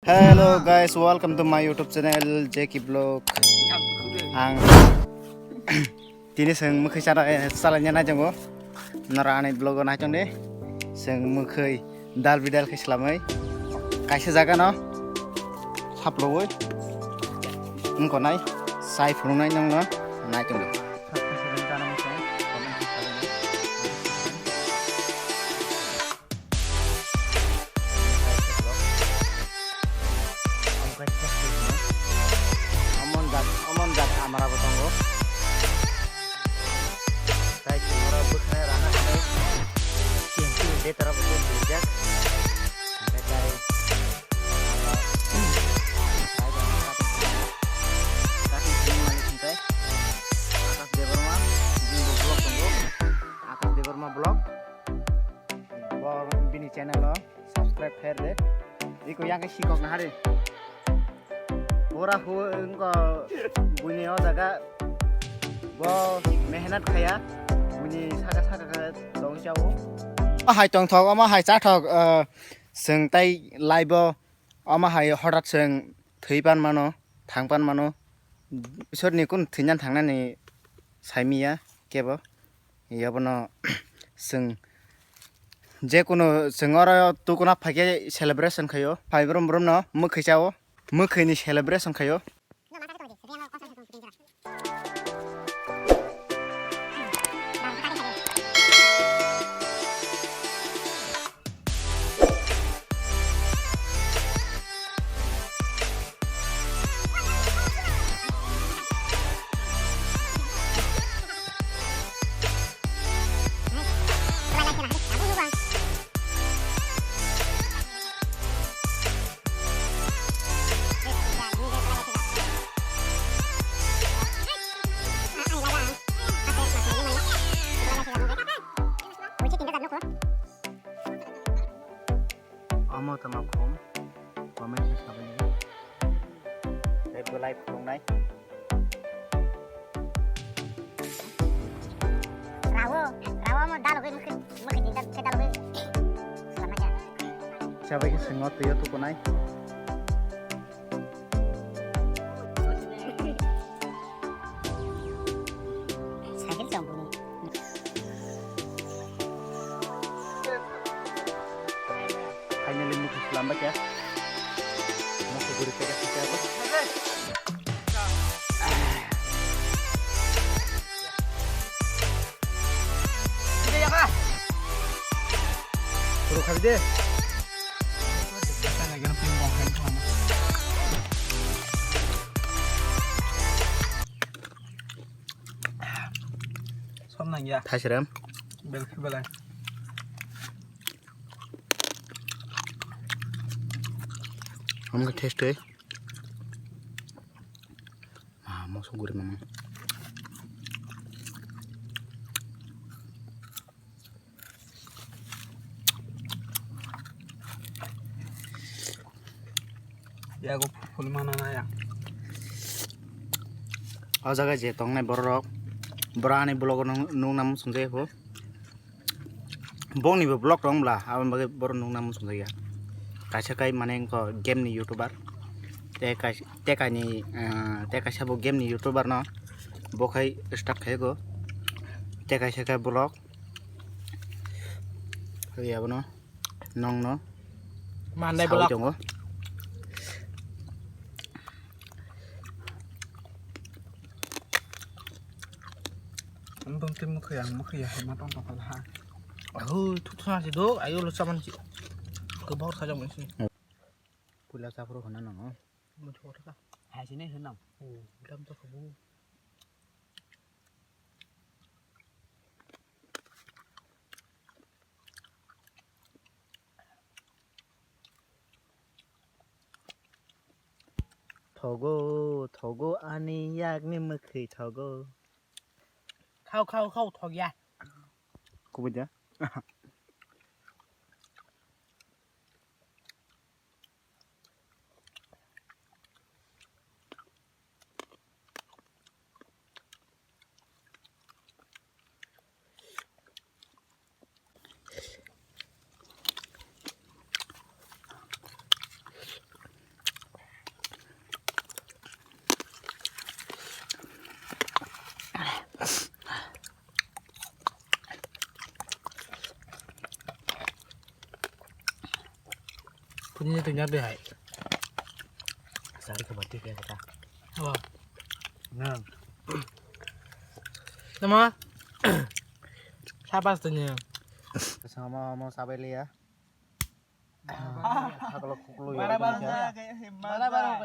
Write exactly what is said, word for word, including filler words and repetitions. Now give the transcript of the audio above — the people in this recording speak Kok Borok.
Hello guys, welcome to my YouTube channel J K Vlog. Ang tini seng mukhi chara chalanya nai jongo. Nara ani vlog o nai chong de. Seng mukhi dal bidal khe slamai. Kaisa jaga no saploi. Wngko nai sai phunuk nai nong no nai chong de. Amon jat, amon jat amra bo tongo. Tai chwng oro bwkhwnai rana khanai. Chwng chwng betara bo chwng chwng jak. Hingke tai, tai cutting chwng mani hingke Akash Debbarma, bini bo vlog tongo. Akash Debbarma vlog. Bo bini channel o subscribe khair de. Iko yang ke sikok na hari. Pura hu engko buini o jaga bo mehnat khaya. Buini saka saka khe tong chao. Hai tong thok, omo hai cha thok, eh, seng tai live o, omo hai horat seng thwi pan mano, thang pan mano. Isor ni kun thwinan thangnani saimiya kebo. Yabono seng je kuno seng oro tukuna phaikhe celebration khayo. Phai brum brum no mwkhwi chao. Mwkhwini celebration khayo. Omo tama khum, comment ni sabai ni. Tei belai khulungnai. Rawo, rawo mo dalogwi mukhi, mukhi jinta khe dalogwi. Sabai khe swngo twiyo tukunai. Cycle chong buni. Finally, mukhi slam ba kya? Mukhi guri pega kya ba? Puro khabi de. Som nang ya. Thai serem. Bel khe belai. Omo khe taste. Ah, moso guri mama. Yago phul mana na ya. O jaga je tongnai borok rok, bora ani vlog o nung, nung nam sung jai ho. Bongni bo vlog rok wng bla, aboni bagwi borok nukna muchung jakya. Kaisa kai mane wngkha game ni youtuber. Tei kai-, tei kaini, ah, tei kaisa bo game ni youtuber no. Bo khai start khai ko. Tei kaisa kai vlog. Hai abono nong no. Mandai sawi vlog tongo. Ang tong twi mwkhwi ya, mwkhwi ya, hai ma tong tong ha. Ahu, thuk thuk si do, ayo lo saman si. Ke bahor kha jang si. Pula sa phuru khana nang. Mo thuk thuk. Hai si ne hwnam. Oh, dam to khabu. Thogo, thogo ani yakni mwkhwi thogo. Khao, khao, khao, thok ya. Kubui da? Kuni tu nyar de hai. Sari ke bati ke kata. Abo. Nang. Tama. Sabas tu nya. Sama mau sabai liya. Haklo khuklo ya. Bara bara.